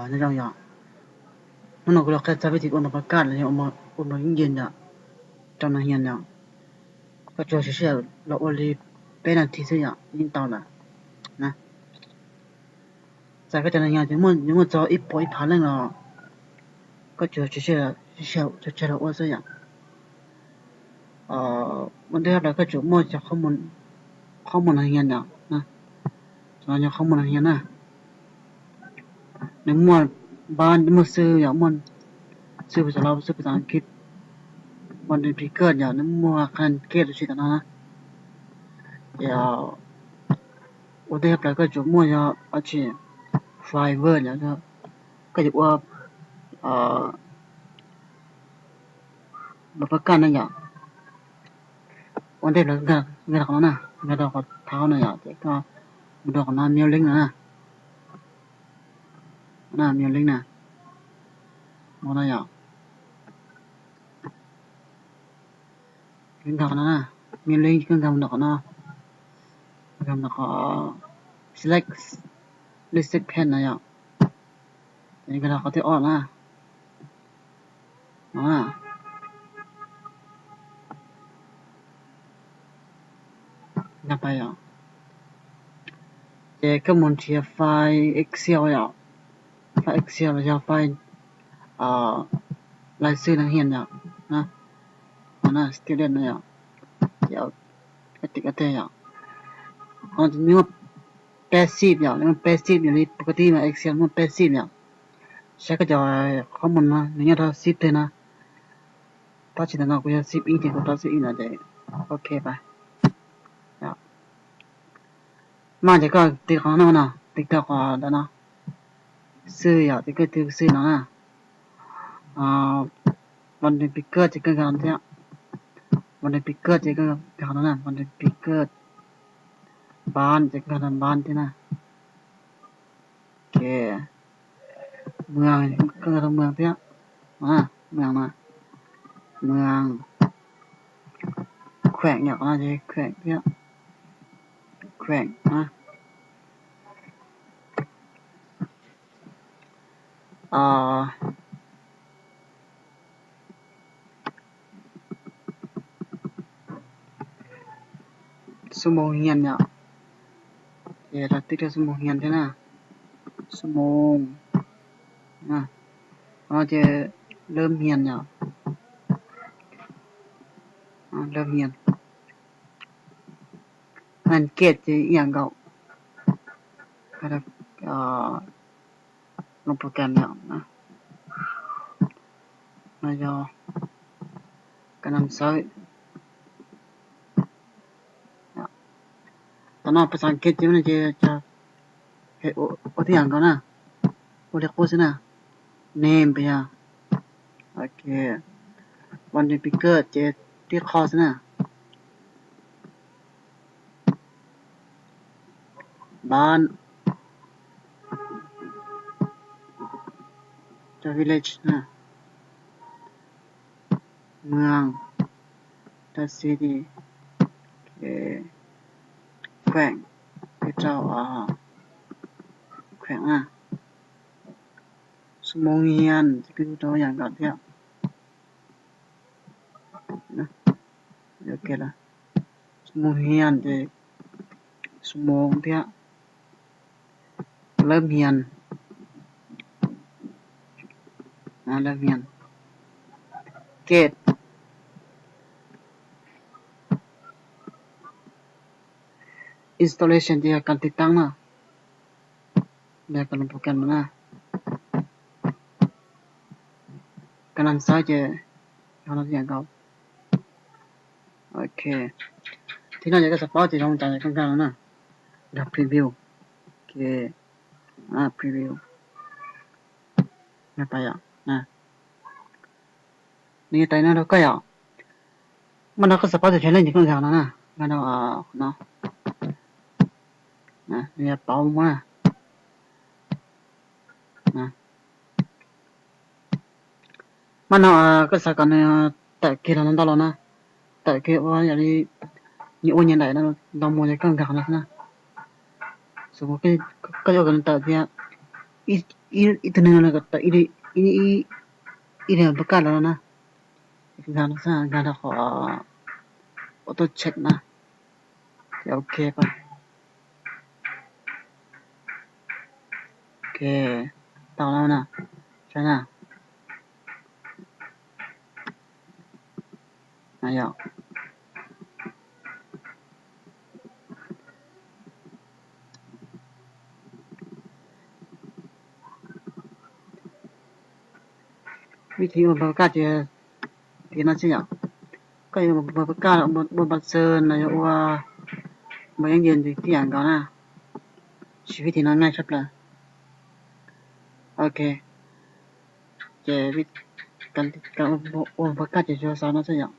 Nyob zoo yom, hnub no kuv los qhia txog vib thim ua npam pab kaj los yog ua npam yeej yem yom, rau nas hias yom. Koj tsuas siv sij hawm los ua li peb nas this xwb yom yeej tau lawm na. Txawm koj cov nas hias ces muaj, yuav muaj txog ib puas ib phav leej los koj tsuas siv sij hawm tsawg tsawg los ua xwb yom. Ua ntej hab plaws koj tsum muaj cov qhob muag nas hias yom, cov no yog qhob muag nas hias na. Nws muaj npab, muaj xwb yom, muaj xwb pas xas las, xwb pas xas Askiv, muaj nws pis kawj yom, nws muaj qhov kej tus tsis tom no na. Ces ua ntej hab plaws koj tsum muaj yog dab tsi, Fiverr yom, koj yuav ua npam pab kaj na yom. Ua ntej plaws nkag rau qhov no na, nkag rau qhov thaud no yom, ces koj mus rau qhov no, meu link no na. Meu link na, mus no yom. Nkag qhov no na, meu link, koj nkag mus rau qhov no, nkag mus rau qhov select, select pane no yom. Ces nkag rau qhov thib ob na. Nkag pais yom. Ces koj mus nrhiav file Excel yom, file Excel los yog file lais xwb nas hias yom, no na, student no yom. Ces koj tim koj teg yom, no ces nws muaj peb zip yom, nws muaj peb zip yom, li pov ka tib mas Excel muaj peb zip yom. Saib koj cov qhob muag no nws nyob rau zip twg no. Tab sis ntawm no kuv yog zip ib ces kuv rau zip ib no ces ok pais. Mas ces koj tiv qhov no no, tiv rau qhov ntawm no xwb yom, ces koj tiv xwb no na. Npam pis kawj ces koj nkag no thiab, npam pis kawj ces koj nkag no na, npam pis kawj, npam ces koj nkag no npam thiab na. Ok, mws, koj nkag rau mws thiab, mws no, mws, khueem yom, qhov no ces khueem thiab, khueem na. Xu moo hias yom, ces rau tib rau xu moo hias thiab na, xu moo, qhov no ces lab hias yom, lab hias, nan kej ces ib yam nkaus, lub program yom, no yog kas nas xawb. Tam no pas xas kiv ces no ces ua tib yam nkaus na, ua li qub xwb na, name pas yog, ok, npam pis kawj ces tib qho xwb na. Npam, rau village na, mws, rau city, khueem, rau khueem na. Xu moo hias ces kuj rau yam nkaus thiab. Xu moo hias ces xu moo thiab. Lab hias, lab hias, kej, installation ces yog kas tiv taab na, yog kas loo program na. Kas nas xawb ces yog no yam nkaus. Ok, thib no ces koj xav paub ces zoo cas ces koj nkag no na, nkag preview. Ok, preview, nkag pais yom. Nws yuav tawm no rau koj yom. Mas no koj xav paub tias tsawg leej ces koj nkag no na, nkag no, no, nws yuav pauv muab na. Mas no koj xav kom nws tawm kiag los no ntau los na, tawm kiag ua yam li nyias ua nyias daim no ntau mus ces koj nkag no xwb na. Xws koj yuav kom nws tawm tias ib Ib tug neeg no kom tau ib, ib, ib li podcast los na. Nkag no xwb, nkag rau qhov auto check na. Ces ok pa. Ok, tau lawm na. Saib na. Yog vib thib ua npawg kab ces tim no xwb yom. Koj yuav ua npawg kab, ua npawg xwb no yog ua npawg yeeb yam ntawd tib yam nkaus na. Siv vib thib no nyaj tshaj plaws. Ok, ces ua npawg kab ces tsuas xaus no xwb yom.